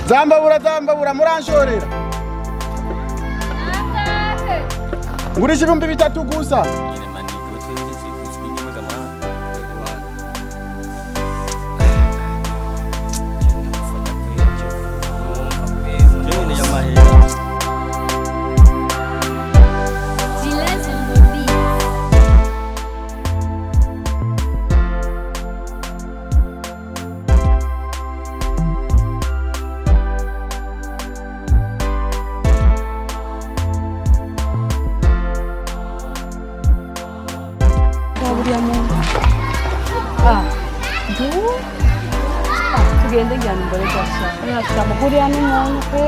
Zambabura, zambabura, muranshorera. Ngurisha 3000 gusa. Silence on the beat. Buriya muntu du tugende njyana imbere gasha yasha buriya n'umuntu pe.